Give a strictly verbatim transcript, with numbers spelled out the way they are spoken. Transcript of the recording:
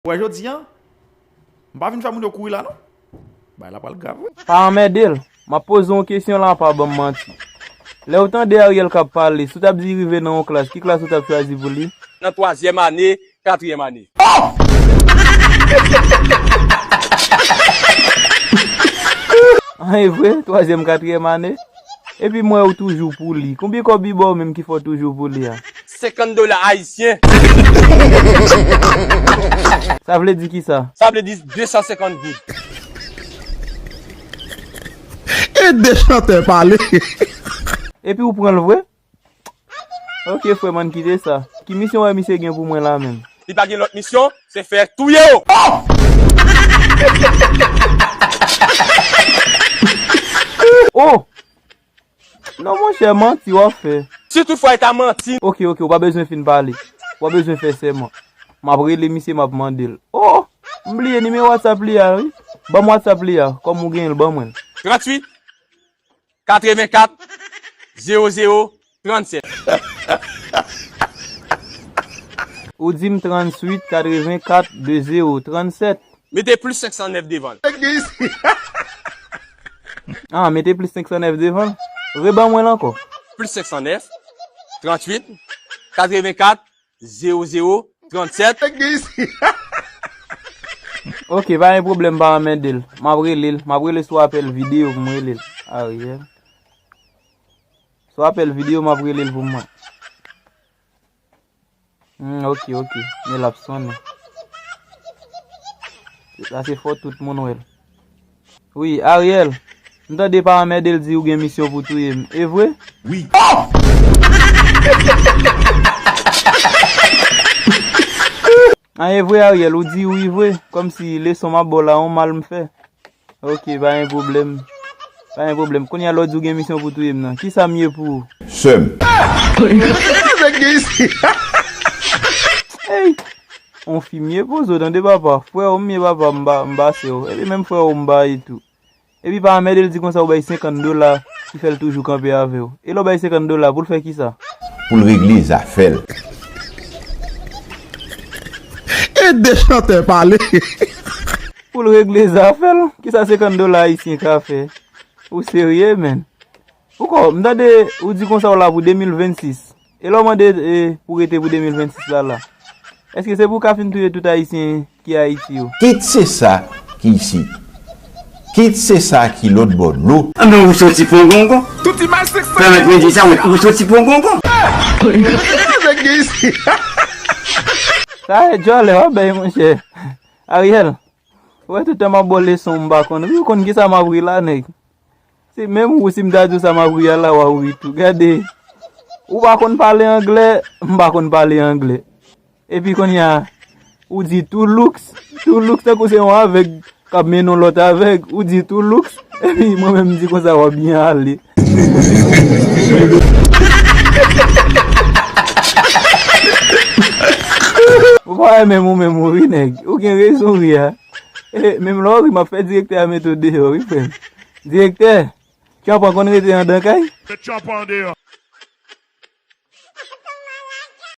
Ou wè jodi a, m pa vin fè moun yo kouri la non. Bagay la pral grav wi. Pa anmède l. M ap poze w yon kesyon la, pa ban m manti. Lè w tande Ariel k ap pale, si w t ap di rive nan yon klas, ki klas ou t ap chwazi pou li? Nan twazyèm ane, katriyèm ane. An e vre, twazyèm, katriyèm ane? Epi m wè ou toujou pou li. Konbyen kòb li ba w menm ki fè w toujou pou li a? Senkant dola ayisyen. Sa vle di kisa? Sa vle di de san senkant goud. E de chantè pale. Epi ou pran l vre? Ok frè m, ann kite sa. Ki misyon w wè misye gen pou mwen la menm? Li pa gen lòt misyon, se fè touye w. Oh! Non monchè, manti w ap fè. Si toutfwa e ta manti. Ok, ok, ou pa bezwen fin pale. Ou pa bezwen fè sèman. M ap rele misye, m ap mande l. Oh! M bliye nimewo WhatsApp li a wi. Ban m WhatsApp li a, kòm ou genyen l, ban mwen l. Tranntuit, katrevenkat, zewo zewo, trannsèt. Ou di m tranntuit, katrevenkat, de zewo, trannsèt. Mete plis senk san nèf devan l. Ah, mete plis senk san nèf devan l. Reban mwen l ankò. Plis senk san nèf, tranntuit, katrevenkat, zewo zewo, trannsèt. Ok, pa gen pwoblèm, pa anmède l. M ap rele l. M ap rele sou apèl videyo pou m rele l. Ariel. Sou apèl videyo, m ap rele l pou m wè. Hmm, ok, ok. Men l ap sonnen. Sa se fò tout moun wè l. Wi, Ariel. M tande pa anmède l di ou gen misyon pou touye m. E vre? Wi. An e vre, Ariel, ou di wi vre. Kòmsi leson m ap ba w la, yon mal m fè. Ok, pa gen pwoblèm. Pa gen pwoblèm. Kounye a lè w di w gen misyon pou touye m nan, kisa m ye pou ou? Sè m. Ey! On fi m ye poze w tande papa. Frè w m ye papa, m pa, m pa sè w. Epi menm frè w m pa ye tou. Epi pa anmède l di konsa ou bay senkant dola ki fè l toujou kanpe avè w. E lè w bay senkant dola pou l fè kisa? Pou l regle zafè l. E de chantè pale. Pou l regle zafè l? Kisa senkant dola ayisyen ka fè? Ou serye, menn? Poukò, m tande ou di konsa w la pou de mil vennsis. E lè w mande e, pou rete pou de mil vennsis la la? Èske se pou w ka fin touye tout ayisyen ki Ayiti yo? Kit se sa ki isit. Kit se sa ki lòt bò dlo. Anben ou soti pran gongon. Tout imaj seksèl. Pèmèt mwen di sa, ou soti pran gongon. Sa e djòlè w ap bay, monchè. Ariel. Ou wè tout tan m ap ba w leson m pa konn ri, ou konn kisa m ap ri la nèg? Se menm ou si m ta di w sa m ap ri a la w a ri tou. Gade, ou pa konn pale anglè, m pa konn pale anglè. Epi kounye a, ou di two looks, two looks tankou se yon avèg k ap mennen yon lòt avèg, ou di two looks, epi mwen menm m di konsa w ap byen ale. Ou pa wè menm ou menm ou ri nèg. Ou gen rezon ri a. E menm lè w ri m ap fè direktè a mete w deyò wi frè m. Direktè, tchanpan konn rete anndan kay? Met tchanpan deyò.